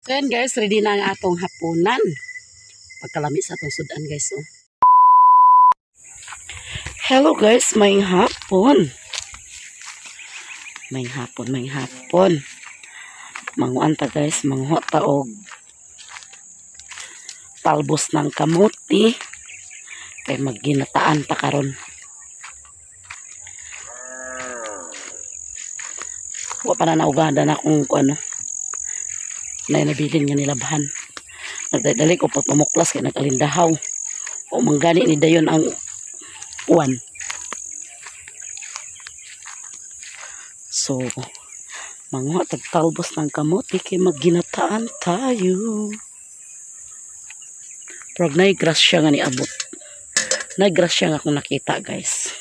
So yan guys, ready na ang atong hapunan. Pagkalami sa atong sudan guys. Oh. Hello guys, may hapon. May hapon, may hapon. Manguan ta guys, manguha ta og talbos ng kamuti. Kay magginataan ta karon. Wa pa na naugada na kung ano. Na nabilin nga nilabhan. Nagdadali ko pagpamuklas kay nagalindahaw. O manggani ni dayon ang uwan. So, manguha tag talbos ng kamote kay magginataan tayo. Pero nay grasya nga niabot. Nay grasya nga akong nakita guys.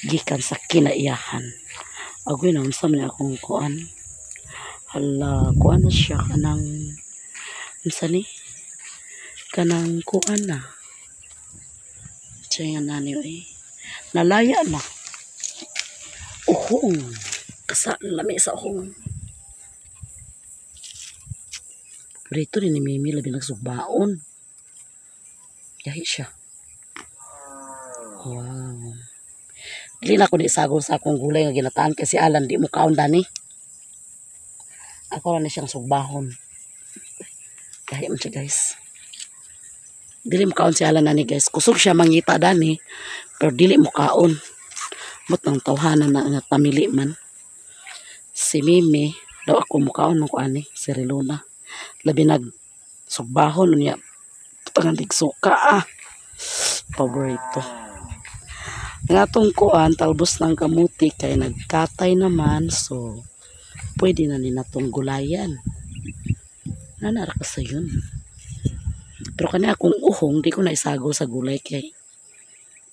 Gikan sa kinaiyahan. Agoy na unsa man akong kuan. Hala, kuan na siya kanang unsa ni? Kanang kuan na. Siya nga nani eh. Nalaya na. Uhong. Kasa lami sa uhong. Rito rin ni Mimi labi nagsugbaon. Yahi siya. Wow. Dili na ko ni isagol sa akong gulay nga ginataan kasi Alan di mo kaon dani. Ako ra ni siyang sugbahon. Yahi man siya guys. Dili mo kaon si Alan nani guys. Kusog siya mangita dani pero dili mo kaon. Mot nang tawhanan na nga pamili man. Si Mimi daw ako mukaon mo ko ani si Rilona. Labi nag sugbahon unya tangan suka ah. Paborito. Ang atong kuan talbos ng kamuti kay nagkatay naman, so pwede na ni natong gulayan. Nanara ka sa yun. Pero kani akong uhong di ko na isagol sa gulay kay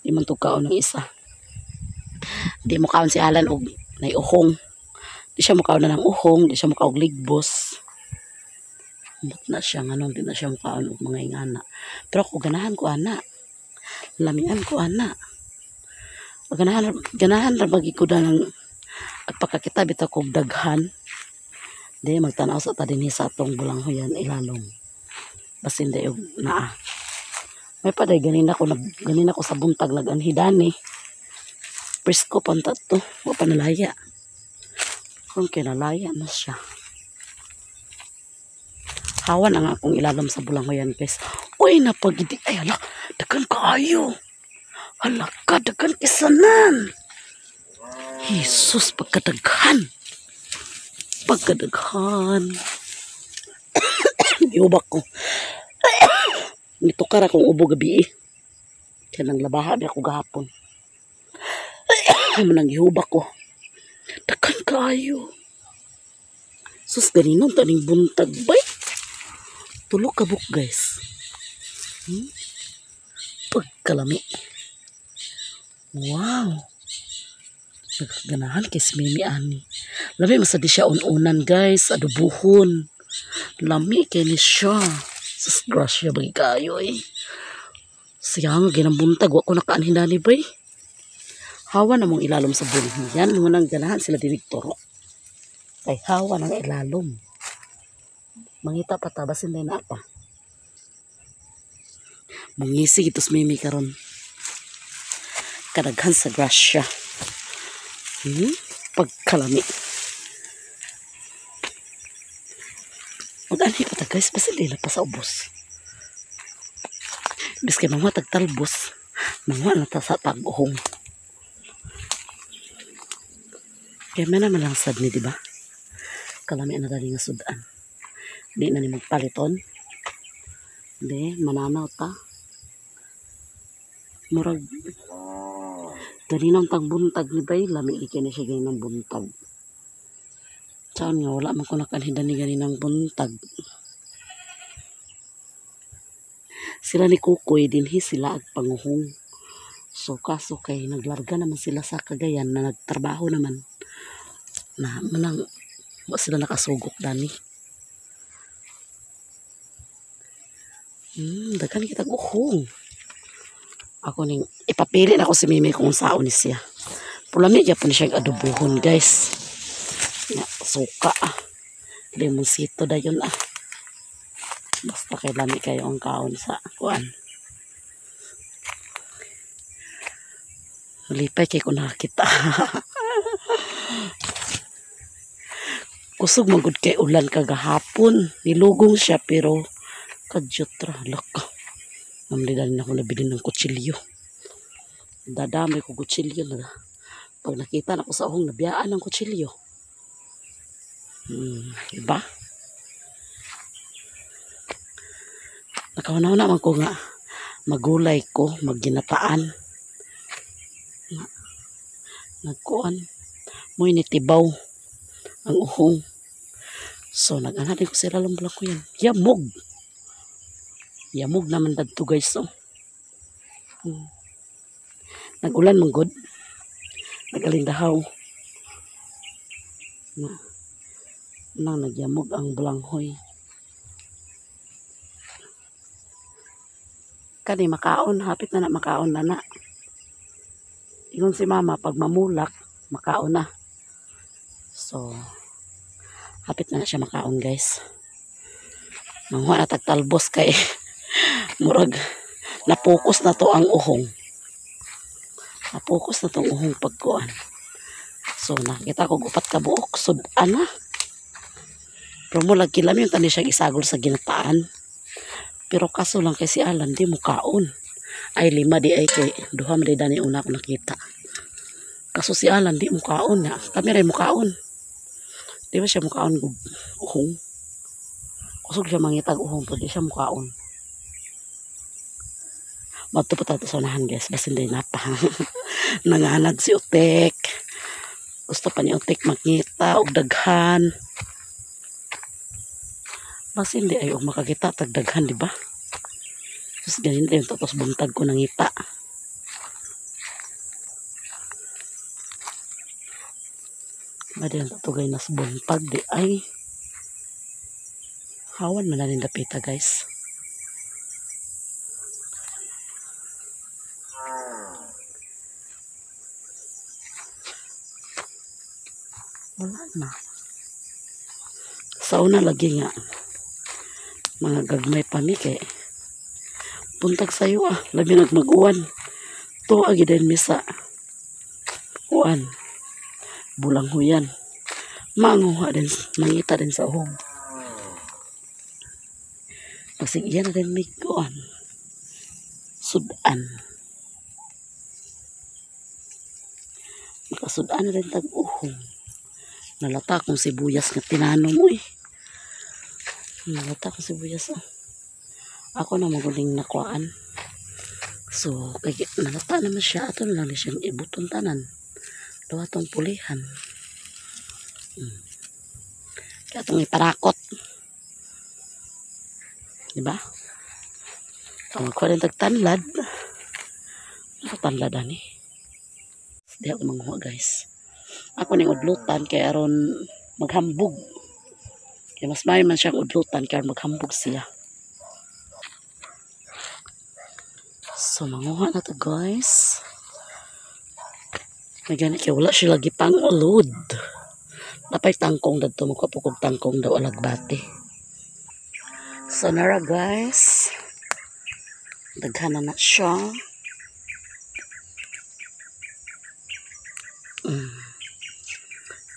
di man tugkaon ng isa. Di mo kaon si Alan og nay uhong. Di siya mukaon na ng uhong, di siya mukaon og ligbos. Mut na siya nganong di na siya mukaon og mga ingana. Pero ako ganahan ko ana. Lamian ko ana. Ganahan ganahan ra bagi ko ng at pagkakita bitaw kog daghan. Di magtan-aw sa ta dinhi sa atong bulanghoyan ilalom. Basin day og naa. May paday ganina ko ganina ko sa buntag nag-anhi dani. Presko panta to, wa pa nalaya. Kung kinalaya na siya. Hawan ang akong ilalom sa bulanghoyan guys. Uy, napagidi. Ay, hala, daghan kaayo. Hala ka, daghan kisanan. Jesus, pagkadaghan. Pagkadaghan. Iubak ko. Nitukar akong ubo gabi eh. Kaya nang labahan ako gahapon. Manang ihubak ko. Daghan kaayo. Sus, ganino taning buntag bay. Tulog ka buk guys. Pagkalami. Wow. Nagaganahan kay si Mimi ani. Lami masadi siya ununan guys. Adubuhon. Lami kay ni siya. Sus, grasya bagi kayo eh. Siya nga ginambuntag. Wa ko nakaanhin dani bay. Hawa na mong ilalom sa bulong. Yan mo nang ganahan sila dinig turok. Kay hawa ng ilalom. Mangita pa ta, basin na pa. Mangisig ito sa Mimi karon. Kadaghan sa grasya. Pagkalami. Mag-anhi pa ta guys, basin na pa sa ubos. Biski mga tagtalbos, mga na ta sa tag-uhong. Kaya may naman lang sad ni, di ba? Kalami na dali nga sudan. Di na ni magpaliton. Di, mananaw ta. Murag, dali nang tagbuntag ni bay, lami ikay na siya ganinang buntag. Saan nga, wala man ko nakanhin ni ganinang buntag. Sila ni Kukoy, dinhi sila agpanguhong. So, kaso kay naglarga naman sila sa Cagayan na nagtrabaho naman. Na, manang, wa sila nakasugok dani. Daghan kitag uhong. Ako ning ipapili na ko si Mimi kung saon ni siya. Pulami gyapon siya adubuhon guys. Na suka. Limonsito dayon ah. Basta kay lami kayo ang kaon sa kuan. Malipay kay ko nakakita. Kusog man gud kay ulan kagahapon. Nilugong siya pero kadyot ra laka. Mamlidan na ako nabili ng kutsilyo. Dadamay ko kutsilyo na. Pag nakita na ko sa uhong nabiyaan ng kutsilyo. Diba? Nakauna-una man ko nga magulay ko, magginataan. Nagkuan. Muy nitibaw ang uhong. So nag-ana din ko sila lang ko yan. Yamog. Yamog naman dadto guys. Oh. Nag-ulan man gud. Nag-alindahaw. Na nagyamog ang balanghoy. Kani makaon, hapit na na makaon na na. Ingon si mama pag mamulak, makaon na. So hapit na na siya makaon guys. Manguha na tagtalbos kay murag napokus na to ang uhong. Napokus na tong uhong pagkuan. So nakita ko upat ka buok sud-an na. Pero mo lagi lami yung tani siyang isagol sa ginataan. Pero kaso lang kay si Alan di mo kaon. Ay lima di ay kay duha man dani una ko nakita. Kaso si Alan di mo kaon na. Kami ray mo kaon. Di ba siya mukaon uhong? Kusog siya mangitag uhong pero di siya mukaon. Madto pa tato sa unahan guys. Basin day napa. Nanganad si Utek. Gusto pa ni Utek makita og daghan. Basin di ay og makakita tag daghan, di ba? Tapos ganyan din tapos buntag ko nangita. Madi ang tatugay nas buntag di ay hawan man na rin dapita guys. Wala na. Sa una lagi nga mga gagmay pa mi kay buntag sayo ah, labi nagmaguan. To agi din misa uan. Bulanghuyan. Manguha din, mangita din sa uhong. Pasigyan na din may kuan. Sudan. Makasudan na din tag uhong. Nalata kong sibuyas nga tinanom eh. Nalata kong sibuyas oh. Ako na maguling nakuan. So, kay nalata naman siya. Ato na lang siyang ibuton tanan. Duha tong pulihan. Kaya itong iparakot. Diba? Ang magkuha din tagtanlad. Nakatanlad ani. Di ako manguha guys. Ako ning udlutan kay aron maghambog. Kaya mas may man siyang udlutan kay aron maghambog siya. So manguha na to guys. May gani kay wala siya lagi pang ulod. Napay tangkong dadto, magkapukog tangkong daw alagbati. So nara guys. Daghan na na siya.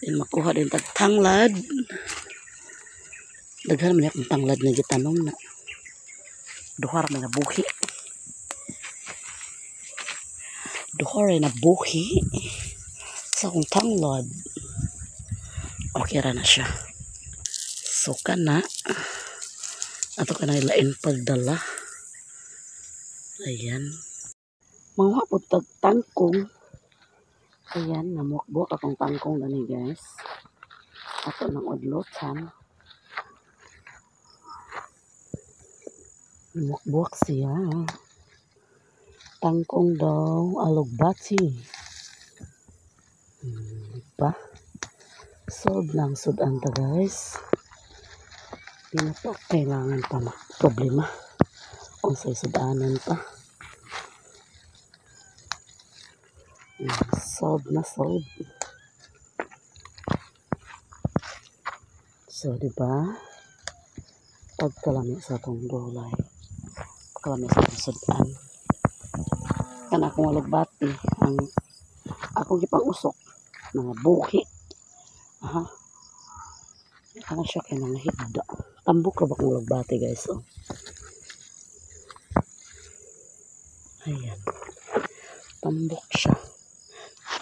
Din makuha din tag tanglad. Daghan man akong tanglad nga gitanom na. Duha ra man nabuhi. Duha ra nabuhi sa akong tanglad. Okay ra na siya. So kana ato kana ilain pagdala. Ayan. Manguha po tag tangkong. Ayan, namuwak-buwak akong tangkong dani guys. Ato nang udlotan. Namuwak-buwak siya. Tangkong daw, alugbati. Diba? Sob lang sudan ta guys. Di na to kailangan pa problema. Unsay sudanan pa. Sob na sob. So, di ba? Pagkalami sa atong gulay. Pagkalami sa atong sudan. Kan akong alugbati, ang akong gipang-usok, mga buhi. Aha. Ano siya kay mga higda. Tambok ra ba akong alugbati, guys? Oh. Ayan. Tambok siya.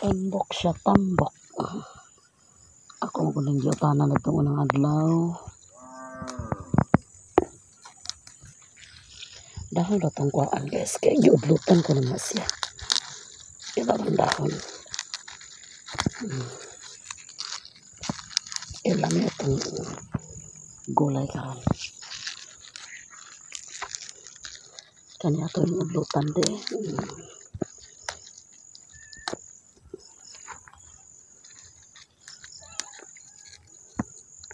Tambok siya, tambok. Ako mo kuning giutanan na itong unang adlaw. Dahon ra tong kuhaan, guys. Kaya giudlutan ko naman siya. Iba bang dahon? Ilan itong gulay karon. Kani ato yung udlutan de.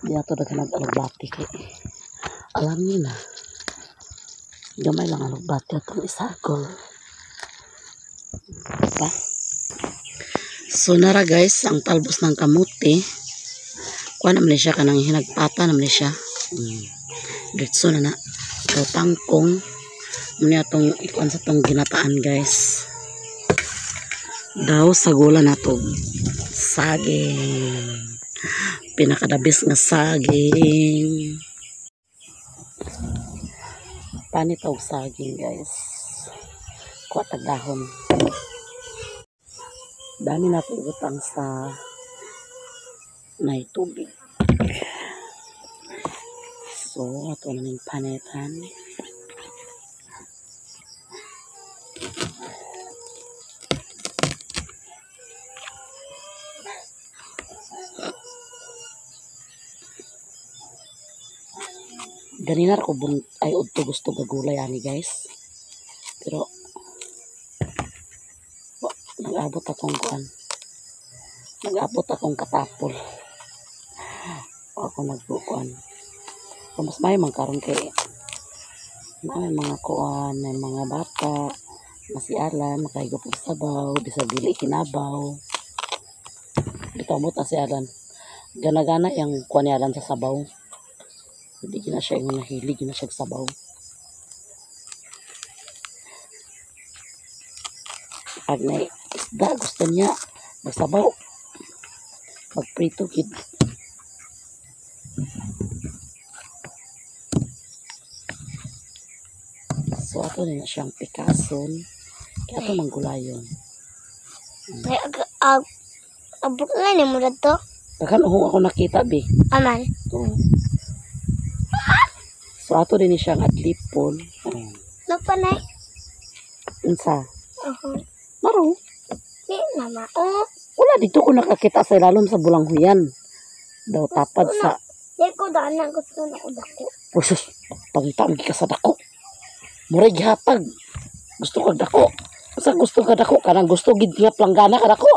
Di ato daghan nag-alugbati kay alam niyo na. Gamay lang alugbati atong isagol. Diba? So nara guys, ang talbos ng kamuti. Kuha naman siya kanang hinagpata naman siya. Diretso na na. So tangkong muna atong ikuan sa tong ginataan guys. Daw sa gula na to saging. Pinakadabis nga saging. Panit og saging guys. Kuha tag dahon. Dani na to ibutang sa may tubig. So ato na ning panitan. Ganina ra ko ay udto gusto ga gulay ani guys. Pero wa, nag-abot akong kuan. Nag-abot akong katapol. Wa ako nagkuan. Pero mas may man karon kay may mga kuan, may mga bata, masialan, makaigop og sabaw, bisag dili kinabaw. Bitaw mo ta si Alan. Gana-gana yang kuan ni Alan sa sabaw. Hindi gina siya yung nahilig, gina siya sabaw. Pag may isda, gusto niya magsabaw. Magprito, kid. So, ato na siyang pikason. Kaya ato manggulayon. May abot na ni mo dito? Daghan uhong ako nakita, be. Aman. Oo. So, ato din siyang adlipon. No pa na. Unsa? Uh-huh. Maro. Di na mao. Wala dito ko nakakita sa ilalom sa bulanghuyan. Daw tapad sa... Di ko dana gusto na ko dako. Uy, sus, pangita mo ka sa dako. Muray gihatag. Gusto kag dako. Sa gusto ka dako kanang gusto gid nga planggana ka dako.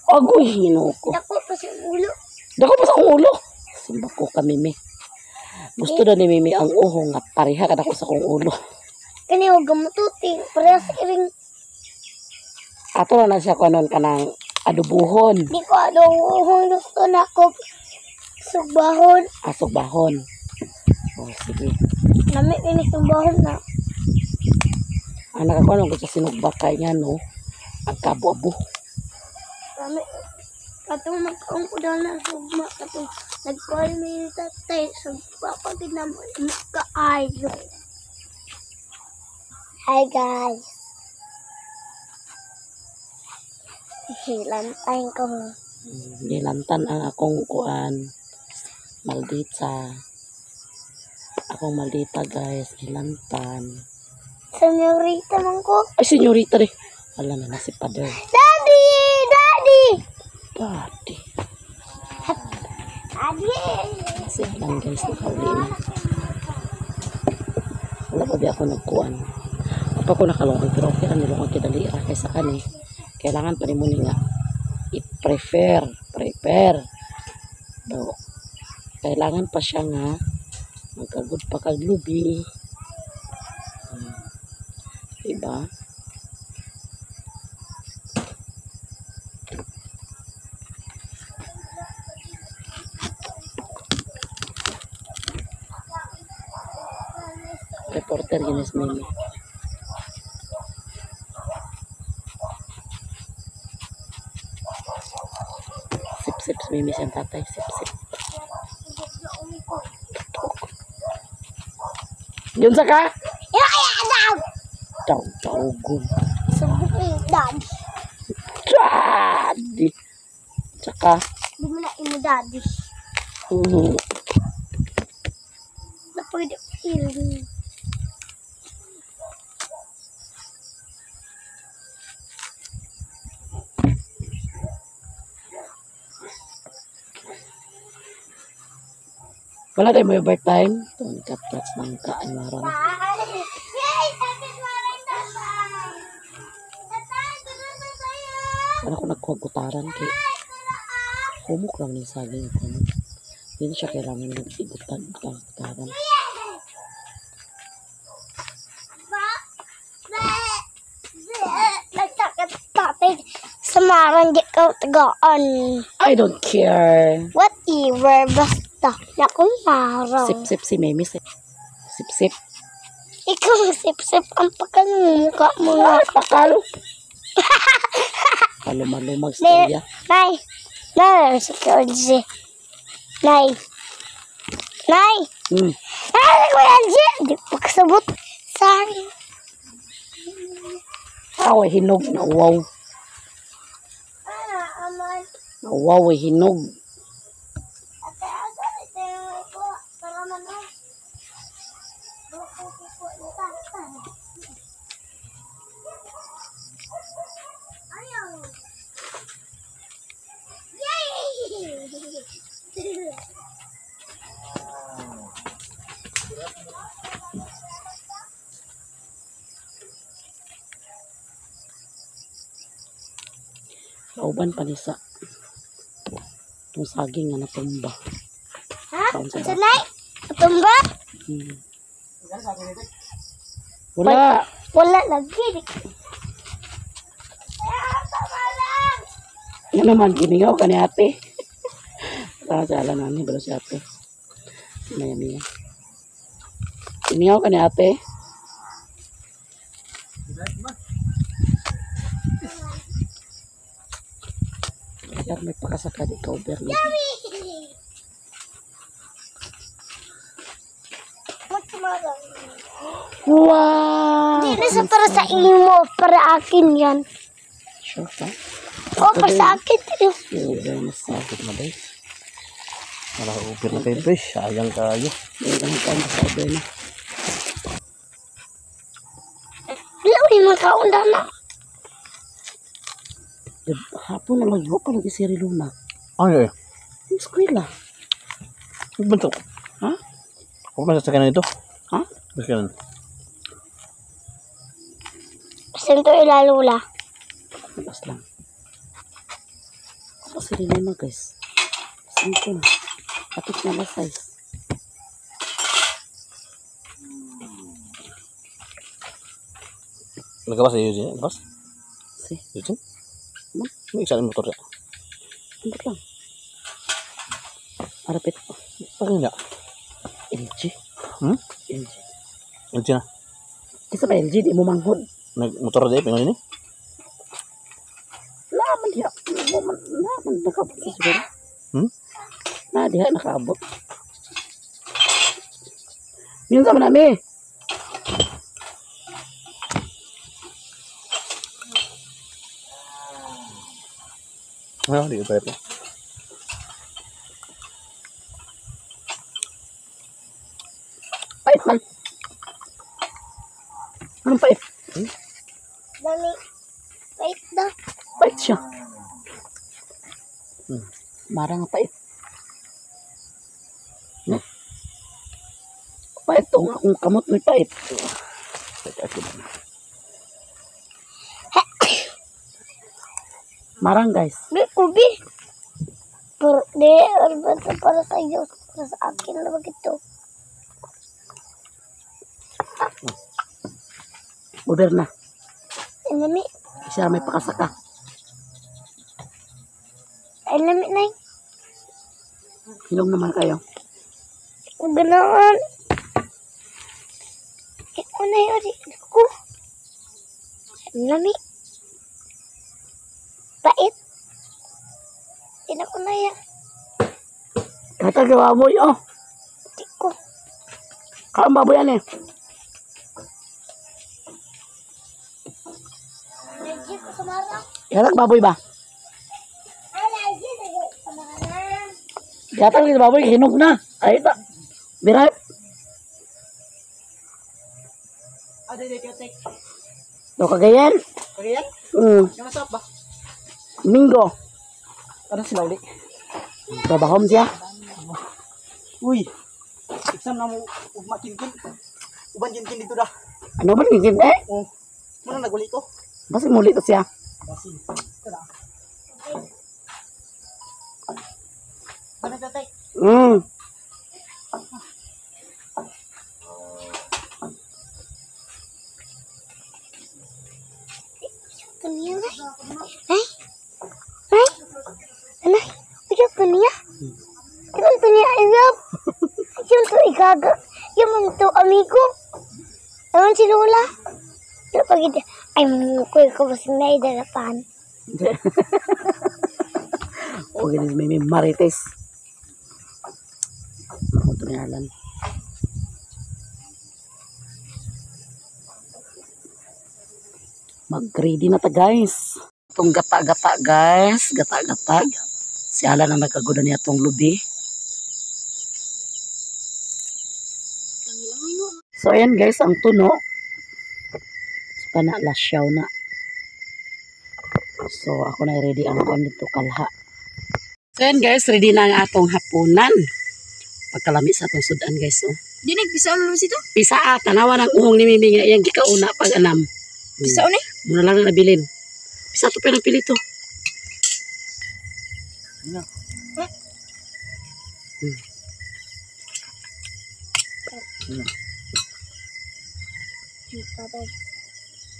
Agoy, Ginoo ko. Dako pa sa ulo. Dako pa sa akong ulo. Simba ko ka, Mimi. Gusto na ni Mimi ang uhong nga pareha ka dako sa akong ulo. Kani og gamututi, parehas iring. Ato na na siya kunon kanang adubuhon. Di ko adubuhon, gusto na ko sugbahon. Ah, sugbahon. Oh, sige. Lami ini sugbahon na. Ang nakakuha nung sa sinugba kay nga, no? Ang kabo-abo. Lami. Katong magkaong ko daw na sugma. Katong nag-call mi ni tatay. Sugba pa gid na mo kaayo. Hi guys. Hilantan ko. Nilantan ang akong kuan. Maldita. Akong maldita guys. Nilantan. Senyorita man ko. Ay, senyorita rin. Wala na na si Father. Daddy! Daddy! Daddy. Daddy! Kasi lang guys, nakauli na. Wala pa di ako nagkuan. Wala pa ako nakalungkot. Pero okay lang nilungkot kidali. Kaysa kan eh. Kailangan pa rin mo nga i-prefer. Prepare. Do, kailangan pa siya nga magkagod pa kaglubi. Diba? Reporter ginis Mimi. Sip-sip si Mimi siyang tatay. Sip-sip. Yun sa ka? Taw tawgon. Subok ni daddy. Daddy. Tsaka. Di mo na imo daddy. Na pwede ilin. Wala tayo may overtime. Ito, kat-kat ng kain marang. Yay! Tapos maray tatay! Tatay, tara na tayo! Wala ko nagkuhagutaran kay humok lang ni saging ako. Hindi na siya kailangan mag-igutan. Gutaran. Ba? Ba? Ba? Nagtakot tatay. Samaran di ka tagaan. I don't care. Whatever, basta nakong marang. Sip-sip si Mimi. Sip. Sip-sip. Ikaw sip-sip ang pagkamukha mo na. Ay, pakalo. Palumalumag storya. Nay, nay, si Kuya Nay, nay, nay, Kuya G. Di pa kasabot. Sorry. Away hinog na wow. Ah, aman. Na wow ay hinog. Ate, ate, ate, ko. Para man, ah. Buko, buko, tatay. Ayaw. Yay! Kauban pa ni sa itong saging nga natumba. Ha? Kaon sa Sa nay? Tumba? Wala. Wala lagi. Ah, tama lang. Yan naman, gimingaw ka ni ate. Tara sa alam namin, balo si ate. Si Maya Mia. Gimingaw ka ni ate. Sir, may pakasakad ikaw, Bernie. Magsumarang. Wow! Hindi na sa para sa imo, para akin yan. Sure ka? O, para sa akin. Uber na sa Sakit na ba? Wala uber na kayo, pre. Sayang kayo. Uber na sa uber na. Wala ko yung mga kaunda na. Hapon na lang, pa lagi si Riluna. Ano eh? Yung eskwela. Ano ba ito? Ha? Huwag ba sasakyan na ito? Ha? Sasakyan. Sento ilalula. Labas lang. Ako si Riluna, guys. Saan na? Kapit na ba size? Nagkabas sa Eugene? Nagkabas? Si. Eugene? Ano? May isa rin motor siya. Ano lang? Marapit. Bakit hindi? LG. Hmm? LG. LG na. Kisa ba LG? Di mo manghod. Nagmotor din, Pinoy ni? Laman diha. Mo man, laman nakaabot sa siguro. Hmm? Na diha nakaabot. Yun sa manami. Ano, di ko pa. Pait man. Anong pait? Dami. Wait na. Pait siya. Mara nga pait. Pait to nga akong kamot may pait. Marang guys. Di, kubi. Pero, di, basta para sa iyo, para sa akin na ito. Uber na. Ang lami. Siya may pakasaka. Ang lami na. Hilong naman kayo. Kung ganoon. Ako na yun. Ako. Lami. Pait. Di na ko na yan. Katag baboy oh. Di ko. Kaon baboy ani. Allergy ko sa marang. Ihatag baboy ba? Allergy na ko sa marang. Ihatag sa baboy hinog na. Ay ta. Biray. Ade, de, ketek. Do kagayan. Kagayan? Mm. Yung masarap ba? Minggo. Ano sila uli? Trabahom siya. Uy! Exam na mo, ugma kinkin. Uban kinkin dito dah. Ano ba ni eh? Oh. Muna naguli ko. Basta muli to siya. Basin. Tara. Ano tatay? Mm. Kaniya na. Ay. Ay. Anay. Uyo kaniya. Yung to niya ilap. Yung to igaga. Yung to amigo. Ewan si Lola. Pero pag ito, ay, manukoy ko basta na idalapan. O ginis may may marites. Ako to ni Alan. Mag-ready na ta guys. Itong gata-gata guys. Gata-gata. Si Alan ang nagkaguda niya itong lubi. So ayan guys, ang tuno. So kana lasyaw na. So ako na ready ang kuan dito kalha. So ayan guys, ready na ang atong hapunan. Pagkalami sa atong sudan guys. Oh. Di nagpisaon mo sito? Pisa ah, tanawa ng uhong ni Mimi nga iyang gikauna pag anam. Pisaon eh? Muna lang na nabilin. Pisa to pero pili to. Ano?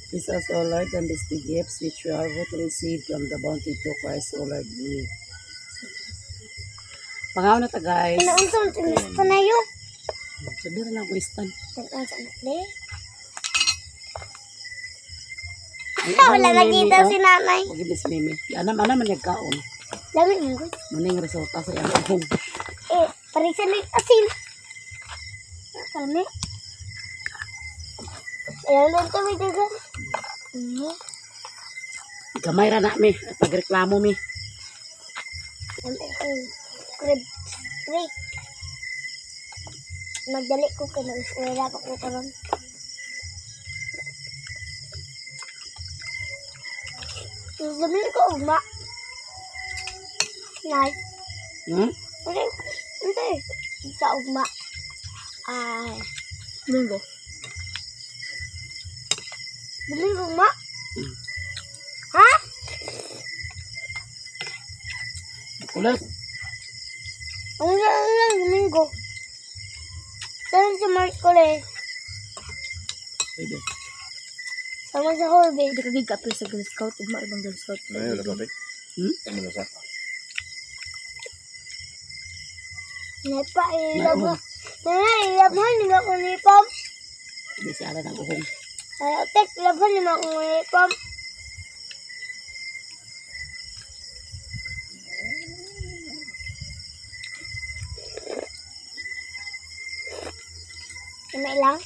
This us, O Lord, and these the gifts which we are about to receive from the bounty to Christ, O Lord. Amen. Pangaw na ta guys. Pinaunsa, gusto na yun. Sabi na ako istan. Pinaunsa na Wala nakita si nanay. Huwag ibis Mimi. Anam, anam man nagkaon. Lami mo. Muning resulta sa iyang uhong. Eh, parisan na yung asin. Kami. Ayan lang kami dagan. Gamay ra na mi. At pagreklamo mi. Crib. Crib. Magdali ko ka na eskwela pa ko karon. Dami ko ugma. Nay. Hmm? Hindi. Hindi. Sa ugma. Ay. Domingo. Domingo ugma? Ha? Ulit. Ano na lang Domingo? Saan sa Marcoles? Pwede. Sama sa Holbe. Di ka gig ka sa Girl Scout, ugma ibang Girl Scout. Ay, wala topic. Hmm? Ano na sa? Nepa, ilabhan. Nana, ilabhan nila ko ni Pam. Hindi si Alan ang uhong. Ay, tek, ilabhan nila ko ni Pam. May lang.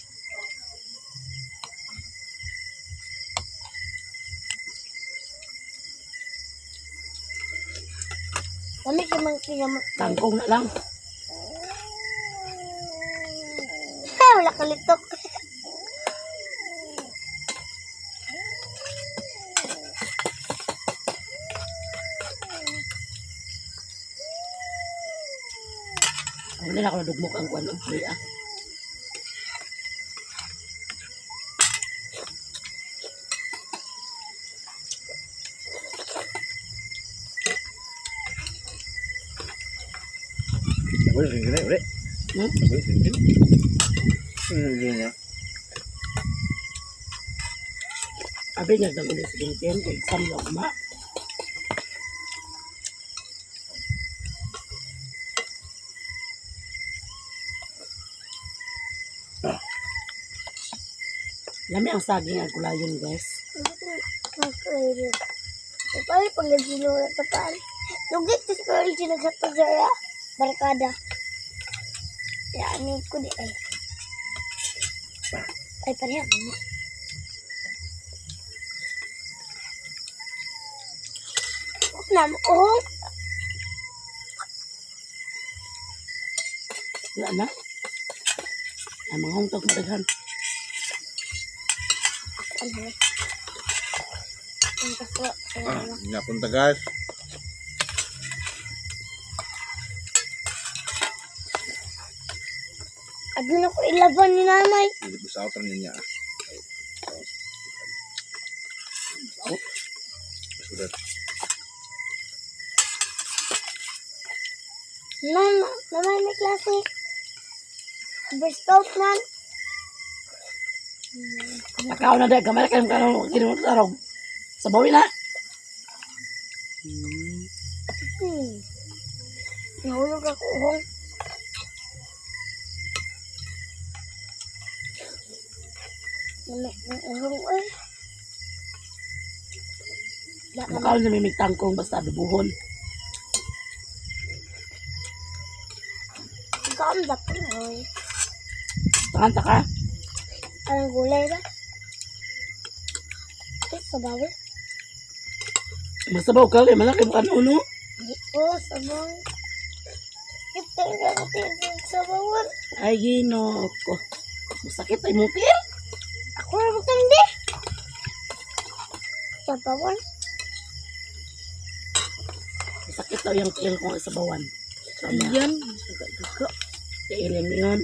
Kami sa mga kinamot. Tangkong na lang. Ha, wala kalitok. Wala na ako nadugmok ang kuan. Uy, ah. Wala rin wala. Hmm? Wala rin. Hindi na. Abi niya nang ulit sa gintiyan kay exam na ugma. Lami ang saging ang gulayon, guys. Paano pag nagsinura sa paan? Lugit sa pero sinaghatag sa barkada. Yan ko di ay. Ay, pareha ka mo. Na, oh. Wala na. Ang mga hungtog madaghan. Ano? Ang kaso, Ah, napunta, guys. Agin ako ilaban ni nanay. Hindi po sa outro niya. Sudat. Mama, mamay may klase. Bristol man. Pakaon na dahil. Gamay na kayong kanong kinutarog. Sa bawi na. Nahulog ako. Uhong. Namay ng uhong eh. Makaon na may tangkong basta adubuhon. Kaamda po oy. Takanta ka. Anong gulay ba? Ito, sabaw. Masabaw ka. Kaya malaki mo kanuno. Oo, sabaw. Ito yung sabawan. Ay, ginoo ko. Masakit ay mo tiil. Ako na magtandi. Sabawan. Masakit daw yung tiil kung isabawan. Yan. Duga-duga. Tiil yung ingon.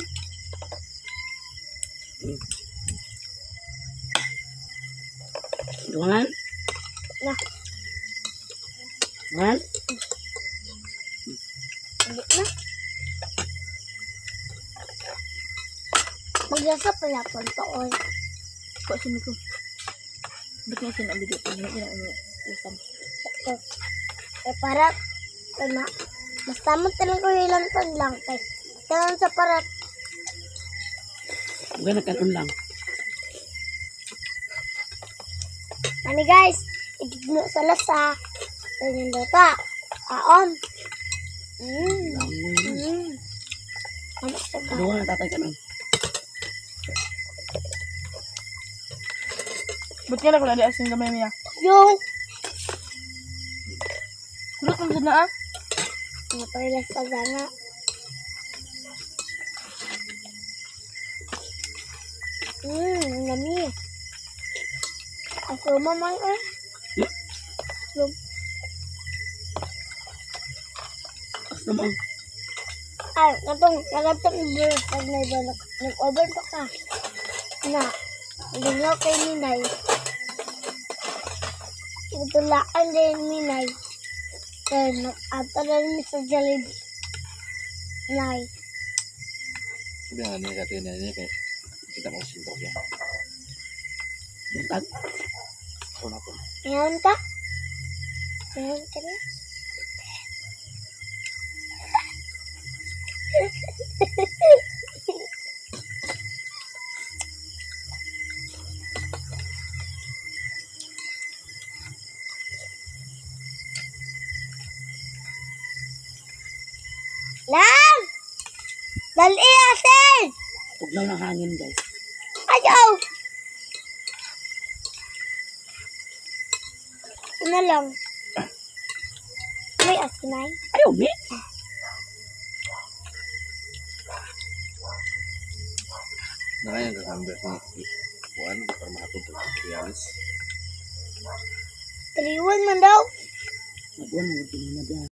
Dungan? Na. Dungan? Hindi na. Magyasa pala po oy. Kuha siya ko. Ba't nga siya nabigay ko? Hindi na lasam. Eh, para, tama. Mas tama talaga ko ilantan lang kay. Tanan sa parat. Huwag na kanon lang. Mami guys, igigno sa lasa. Ganyan daw ta. Aon. Ano sa ga? Dungan na tatay kanon. Ba't nga na ko na di asin gamay niya? Yung. Kulot naman na ah. Mga parila sa gana. Ang lami. Ako mamay eh. Yung, Basta mo. Ay, katong, nagatong pag may ba, nag-over pa ka. Na, naglaw kay Ninay. Itulaan din Ninay. Kaya nag-ata na rin sa Jollibee. Nay. Sabi nga niya kaya niya kaya kita mo sinto siya. Buntag. Ako na po. Ngayon ka? Ngayon ka na? Lang! Dali, asin! Tugnaw ng hangin, guys. Ayaw! Ano lang? May asin ay? Ayaw, mi. Nakaya ka kamber ni Juan para makatod sa realis. 3-1 man daw. Nagwan mo din na diyan.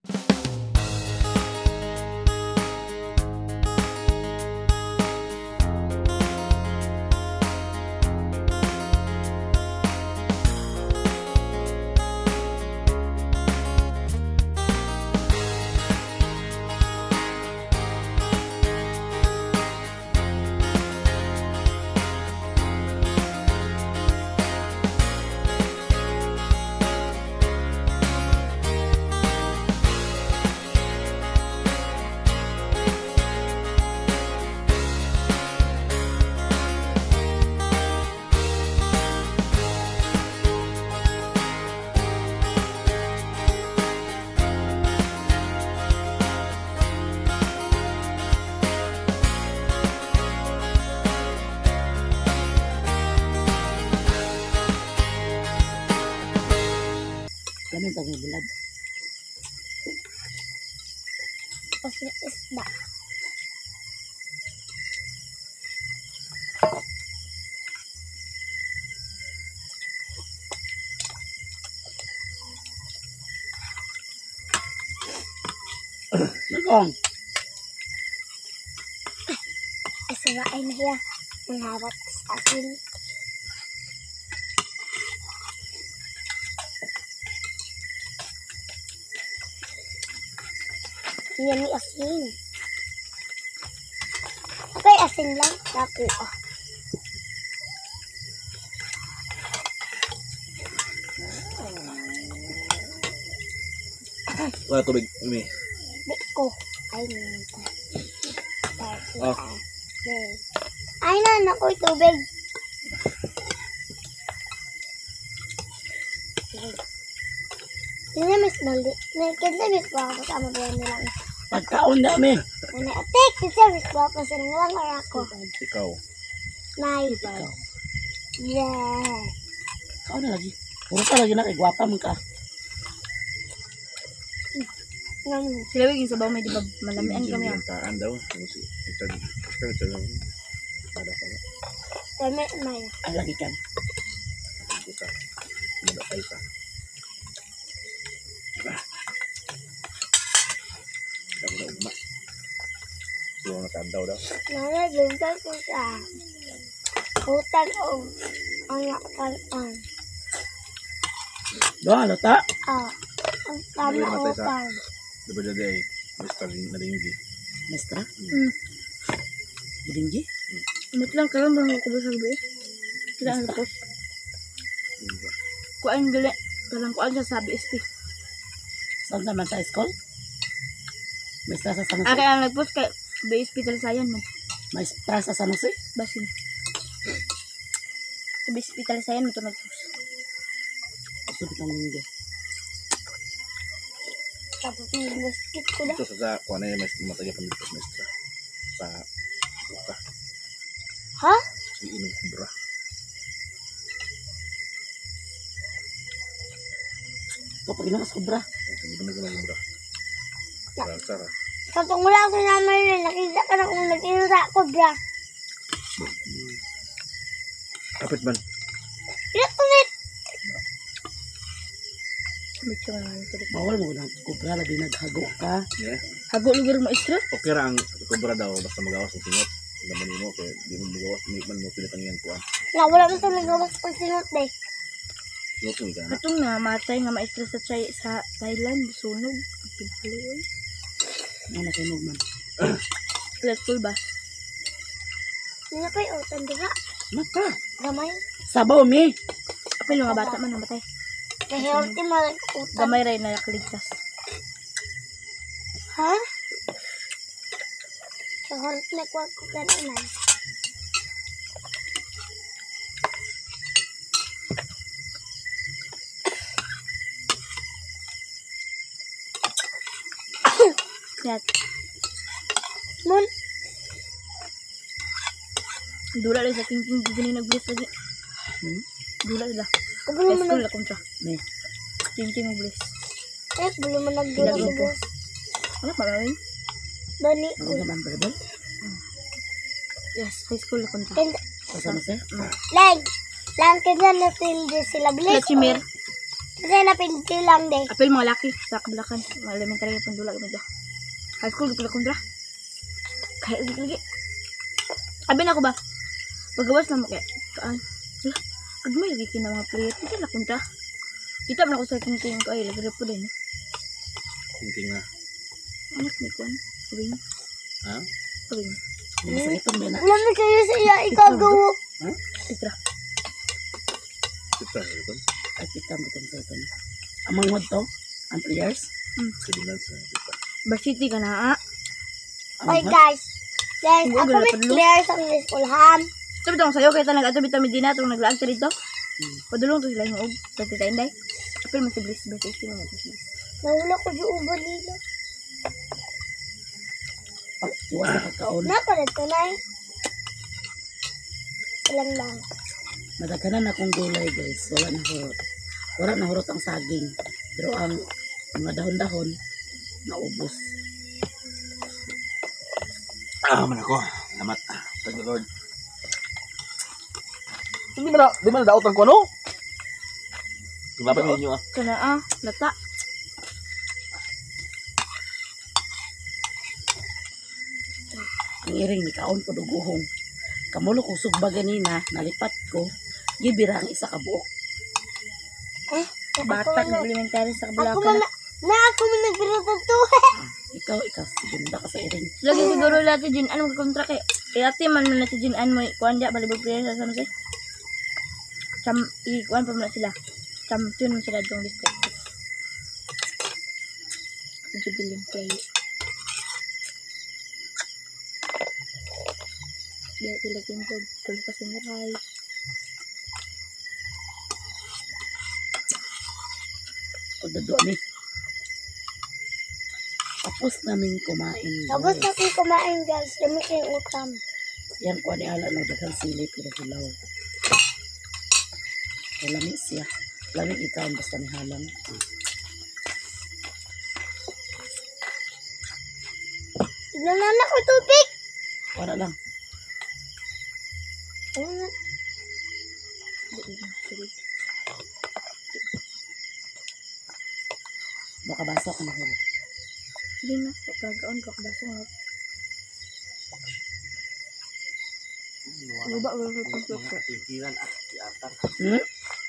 Nagong. Asa ay na siya. Mangharap sa akin. Yummy asin. Okay, asin lang. Dako ah. Wala tubig. Umi. Di ko. Ay, nito. Oh. Ay na, nakoy tubig. Kinsa miss mali. Kinsa miss ba ako sa mabuhay na lang. Pagkaon na mi. Nanay, ate, kinsa miss ba ako sa lang or ako? Ikaw. Nay. Yeah. Kaon na lagi. Puro ka lagi na kay gwapa man ka. Ngam. Sila wig sa may di ba malamian kami ah. Taan daw. Ano si Richard. Richard. Richard. Ada sa Dami, may. Ay lagi kan. Isa. Ada pa isa. Dami na ugma. Tulong na kandaw daw. Nanay, luntan ko siya. Utang o ang kanon. Doa lata. Ah, ang tama Dali, matay sa- utang. Diba dyan ay Mr. Naringgi. Mestra. Mm. Bilinggi. Umit lang karon ba ko ba sa gabi? Kila ang post. Kuan gali. Parang kuan siya sa BSP. Saan naman sa school? Mestra sa San Jose. Aka ang nagpost kay BSP Talisayan man. Maestra sa San Jose. Basin. Sa BSP Talisayan mo to nagpost. Subit ang linggo. Tapos may biscuit ko na. Ito sa kuha na yun, mas matagay pa nito maestra. Sa buka. Ha? Si inom kubra. Ito pag inom mas kubra. Hindi ba naging kubra? Sara, sara. Sa tungula ko naman yun, nakita ka na kung nag-inura ko, bra. Kapit man. Ilat ulit! Medyo nga ito. Bawal mo na kubra labi naghago ka. Yeah. Hago lugar mo istra. Okay ra ang kubra daw basta magawas ang singot. Laman mo kay di mo magawas, di man mo pinatangian kuan. Na, wala mo ito nagawas pag sinot eh. Singot mo ka na. Katong na matay nga maestra sa Chai sa Thailand sunog. Ang pilo oy. Ano nasunog man. Let's go ba? Hindi pa yung utang, di ba? Mata. Gamay. Sabaw mi. Apil mga bata man namatay. Kahirti mo utang. Gamay ray na nakaligtas. Ha? Kahirti na kuha ko ka naman. Kaya Mun, dula lang sa king-king gini nag-bless lagi. Hmm? Dula sila. kabalo High mo school nag... na kontra. Mi. King-king bless. Eh, kabalo mo nagdula sa Pinagluto. boss. Ano pa ba? Dani, Ano naman balabal? Yes, high school na kontra. Kinsa, Sa San Jose. lang, lang, kinsa na pildi sila, bilis. Lachimir. Kinsa na pildi lang, de. Apil mga laki sa kablakan. Mga elementary pang dula gamit. High school gid kontra. Kaya lagi lagi. Abi na ako ba? Pagawas na mo kay kaan. Hala, Agmay lagi kina mga player. Kita na kontra. Kita man ako sa king-king ko ay lagi po din. Thinking na. Anak ni kuan. Wing. Ha? Wing. Masakit ang bena. Wala mo kayo sa iya, ikaw gawo. Pitra. Ito, ito. Ay pita mo itong sa ito. Ang manghod to. Ang players. Sibilan sa pita. Varsity ka na ah. Ang Oy, manghod. guys. Guys, Huwag ako na may padlo. clear sa school, ham. Sabi tong sayo kay tanag ato bitaw Medina tong naglaag ta dito. Padulong to sila yung og sa tita Inday. Apil man si Bliss, Bliss si man si Bliss. Nahula ko yung ubo nila. Pag iwas na pagkaon. Na pala ito, nay. Ilang lang. Madaghanan akong gulay guys. Wala na hurot. Wala na hurot ang saging. Pero ang mga dahon-dahon naubos. Ah, man ako. Salamat. Thank you, Lord. Hindi man na, di man na daot ang kuno. Kung dapat ninyo ah. Kana ah, lata. Ang iring ni kaon ko duguhong. Kamulo ko sugba ganina, nalipat ko, gibira ang isa ka buok. Batak ng elementary sa Ako Kabulakan. man na ako man nagbira to. Ikaw, ikaw, segunda ka sa iring. Lagi siguro lahat si Jinan magkontra kay kay ate man man na si Jinan mo kuan dia volleyball player sa San Jose. Cham i kuan pa man na sila. Champion man sila dong district. Jubilee kay Di sila kinto tulo pa senior high. Pagdadua ni. Tapos namin kumain. Tapos Guys. na akong kumain, guys. Dami kayong utam. Yan ko ni ala no daghang sili pero hilaw. Kay lami siya. Lami ikaw basta ni halang. Tignan na ko tubig. Wala lang. Ano na? Makabasa ka na huli. Hindi na pagkaon ko kabaso nga. Guba ko ko Mga tigilan ah, si Atar.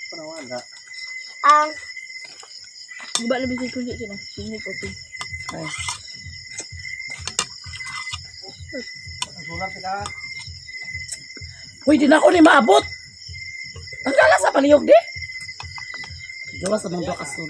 Panawala. Ang Guba labi sa kundi sila. Singit open. Ay, Ang sulat ka. Uy, di na ako ni maabot. Ang gala sa palihog di. Gawa sa mga kasul.